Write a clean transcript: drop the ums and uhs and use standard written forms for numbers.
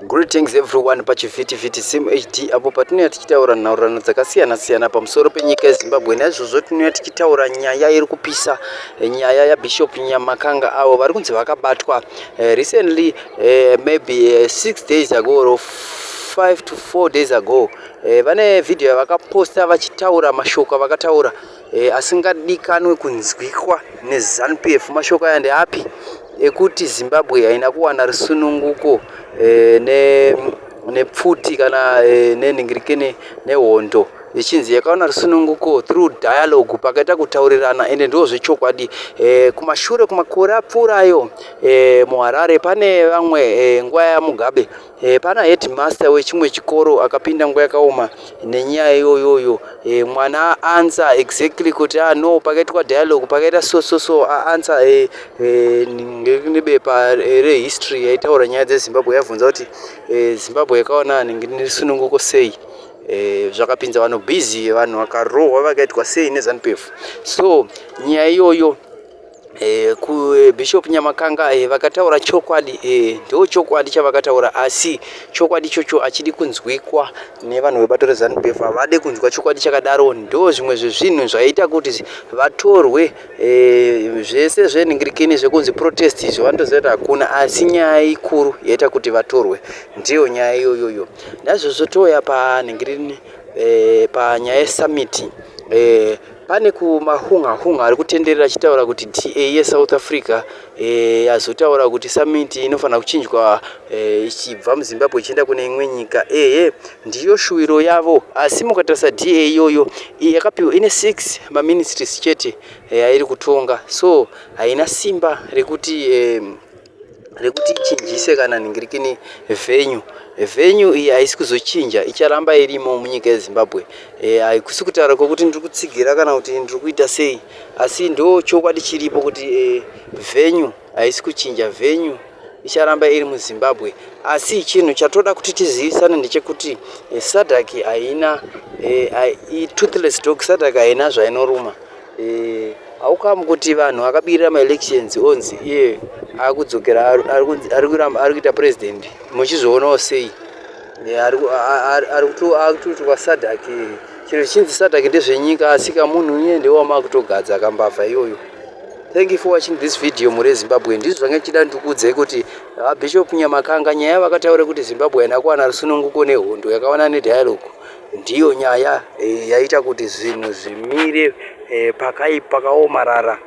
Greetings everyone pachivhitivhiti Sim HD apo patinouya tichitaura nhaurirano dzakasiyana siyana pamusoro penyika yeZimbabwe. Naizvozvo tinouya tichitaura nyaya iri kupisa, nyaya yaBishop Nyamakanga avo vari kunzi vakabatwa recently, maybe 6 days ago or 5 to 4 days ago. Vane vhidhiyo yavakaposta vachitaura mashoko avakataura asingadikanwe kunzwikwa neZANU PF. Mashoko aya ndeapi? Ekuti Zimbabwe haina kuwana rusununguko nepfuti kana nenhingirikini nehondo, ichinzi yakawana rusununguko through dialogue, pakaita kutaurirana. Ende ndo zvechokwadi. Kumashure kumakore apfuurayo, muHarare pane vamwe, nguva yaMugabe, pana headmaster wechimwe chikoro akapinda nguva yakaoma nenyaya iyoyoyo. Mwana answer exactly kuti, "Ah no, pakaitwa dialogue, pakaita so so so." Answer nebepa rehistory yaitaura nyaya dzeZimbabwe, yabvunza kuti Zimbabwe yakawana rusununguko sei. Zvakapinza vanhu busy, vanhu vakarohwa, vakaitwa sei neZANU PF. So nyaya iyoyo, Bishop Nyamakanga vakataura chokwadi. Ndo chokwadi chavakataura, asi chokwadi ichocho hachidi kunzwikwa nevanhu vebato reZANU PF. Havade kunzwa chokwadi chakadaro. Ndo zvimwe zvezvinhu zvaita kuti vatorwe. Zvese zvenhingirikini zvekunzi protest izvo vanotoziva kuti hakuna, asi nyaya ikuru yaita kuti vatorwe ndiyo nyaya iyoyoyo. Naizvozvo touya panhingirini, panyaya yesummit. Pane kumahunga-hunga ari kutenderera achitaura kuti DA yeSouth Africa yazotaura kuti summit inofanira kuchinjwa ichibva muZimbabwe ichienda kune imwe nyika. Ehe, ndiyo shuwiro yavo, asi mukatarisa DA iyoyo yakapiwa ine 6 maministries chete yairi kutonga, so haina simba rekuti ichinjise kana nhingirikini venue. Venue iyi haisi kuzochinja, icharamba irimo munyika yeZimbabwe. Haikusi kutaura kwokuti ndiri kutsigira kana kuti ndiri kuita sei, asi ndo chokwadi chiripo kuti venue haisi kuchinja, venue icharamba iri muZimbabwe. Asi chinhu chatoda kuti tizivisane ndechekuti SADC haina toothless dog. SADC haina zvainoruma. Haukamu kuti vanhu vakabirira maelections onzi iye akudzokera ari kuita president. Muchizoonawo sei ari kutoitwa SADC? Chiro chichinzi SADC ndezvenyika, asi kamunhu iye ndewamakutogadza kambavha iyoyo. Thank you for watching this video, muri Zimbabwe. Ndizvo zvange chida ndikuudzei kuti Bishop Nyamakanga nyaya vakataura kuti Zimbabwe haina kuwana rusununguko nehondo, yakawana nedialogue. Ndiyo nyaya yaita kuti zvinhu zvimire pakaomarara.